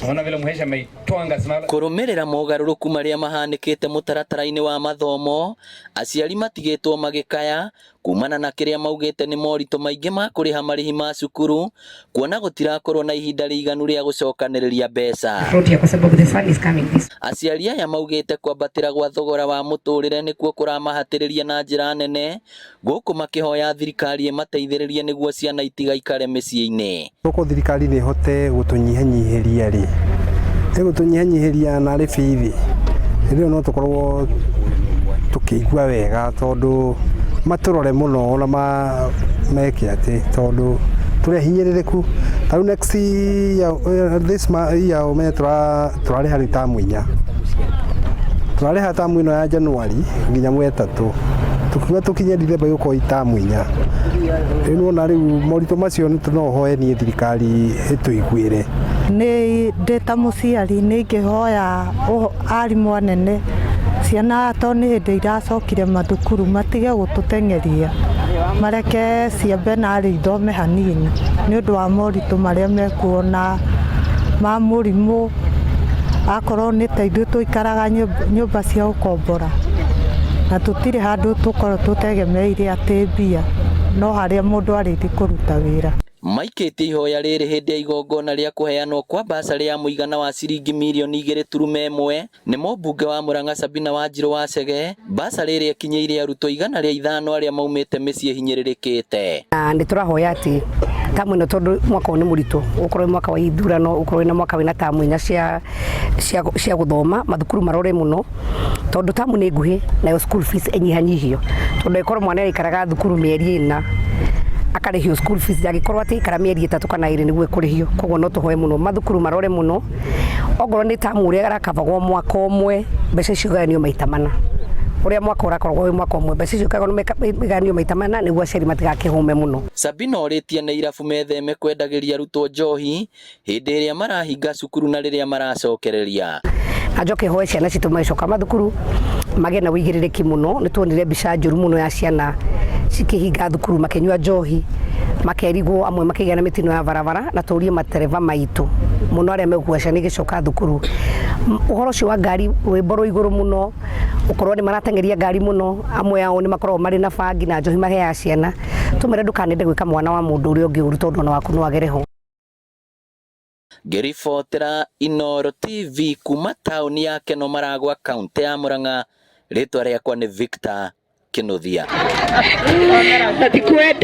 Unaona vile Mheshi ameitwanga simama. Kũrũmĩrĩra mogarũrũku marĩa mahanĩkĩte mũtaratara-inĩ wa mathomo, aciari matigĩtwo magĩkaya kumana na kĩrĩa maugĩte nĩ moritũ maingĩ ma kũrĩha marĩhi ma cukuru kuona gũtirakorwo na ihinda rĩiganu rĩa gũcokanĩrĩria mbeca. Kwa sababu the sun is coming this Aciari aya maugĩte kwambatĩra gwa thogora wa mũtũrĩre nĩkuo kũramahatĩrĩria na njĩra nene gũkũ makĩhoya thirikari ĩmateithĩrĩrie nĩguo ciana itigaikare mĩciĩ-inĩ. Gũkũ thirikari nĩ ĩhote gũtũnyihanyihĩria rĩ, ĩgũtũnyihanyihĩria narĩ bithi, hĩndĩ ĩyo no tũkorwo tũkĩigua wega tondũ matũrore mũno na meke atĩ tondũ tũrĩ ahinyĩrĩrĩku. Ta rĩu next year, this year ũmenye tũrarĩha rĩu tamu inya. Tũrarĩha tamu ĩno ya January nginya mwetatũ. Tũkiuga tũkinye December igũkorwo i tamu inya. Rĩu nĩwona rĩu moritũ macio no hoe niĩ thirikari ĩtũiguĩre. Nĩ ndĩ ta mũciari nĩ ingĩhoya arimũ anene ciana to nĩ hĩndĩ iracokire mathukuru matige gũtũteng'eria, mareke ciambe narĩ ithome hanini nĩ ũndũ wa moritũ marĩa mekuona ma mũrimũ, akorwo nĩ ta ithuĩ tũikaraga nyũmba cia gũkombora na tũtirĩ handũ tũkoragwo tũtegemeire atĩ mbia, no harĩa mũndũ arĩthiĩ kũruta wĩra. Maikĩtie ihoya rĩrĩ hĩndĩ ya igongona rĩa kũheanwo kwa basarĩ ya mũigana wa ciringi mirioni 2.1 nĩ mũmbunge wa Murang'a Sabina Wanjirũ wa Chege. Basarĩ ĩrĩa ĩkinyĩire arutwo 105 arĩa maumĩte mĩciĩ hinyĩrĩrĩkĩte. Na nĩ tũrahoya atĩ tamu ĩno, tondũ mwaka ũyũ nĩ mũritũ, ũkorwo wĩ mwaka wa ithurano, ũkorwo wĩna mwaka wĩna tamu inya cia gũthoma, mathukuru marore mũno tondũ tamu nĩ nguhĩ, nayo school fees ĩnyihanyihio, tondũ angĩkorwo mwana aikaraga thukuru mĩeri 4 akarĩhio school fees, ndangĩkorwo atĩ aikara mĩeri 3 kana 2 nĩguo ĩkũrĩhio. Koguo no tũhoe mũno mathukuru marore mũno, ongorwo nĩ tamu ũrĩa arakabagwo mwaka ũmwe, mbeca icio igayanio maita mana. Ũrĩa mwaka ũrakoragwo wĩ mwaka ũmwe, mbeca icio igayanio maita mana nĩguo aciari matigakĩhũme mũno. Sabina orĩtie nĩ irabu metheme kwendagĩria arutwo njohi hĩndĩ ĩrĩa marahinga cukuru na rĩrĩa maracokereria. Na njoke hoe ciana citũ magĩcoka mathukuru magĩe na ũigĩrĩrĩki mũno. Nĩ tuonire mbica njũru mũno ya ciana cikĩhinga thukuru makĩnyua njohi, makerigwo, amwe makĩgĩa na mĩtino ya barabara. Na tũrie matereba maitũ mũno arĩa megũkua ciana igĩcoka thukuru, ũhoro ũcio wa ngari, rwĩmbo rwa igũrũ mũno, ũkorwo nĩ marateng'eria ngari mũno, amwe ao nĩ makoragwo marĩ na bangi na njohi maheaga ciana. Tũmere ndũkanende gwĩka mwana wa mũndũ ũrĩa ũngĩ ũru, tondũ ona waku no agere ho. Ngĩribotera Inooro TV kuma taũni ya Keno Maragwa, kaũntĩ ya Murang'a, rĩtwa rĩakwa nĩ Victor Kinuthia. Na tikwenda.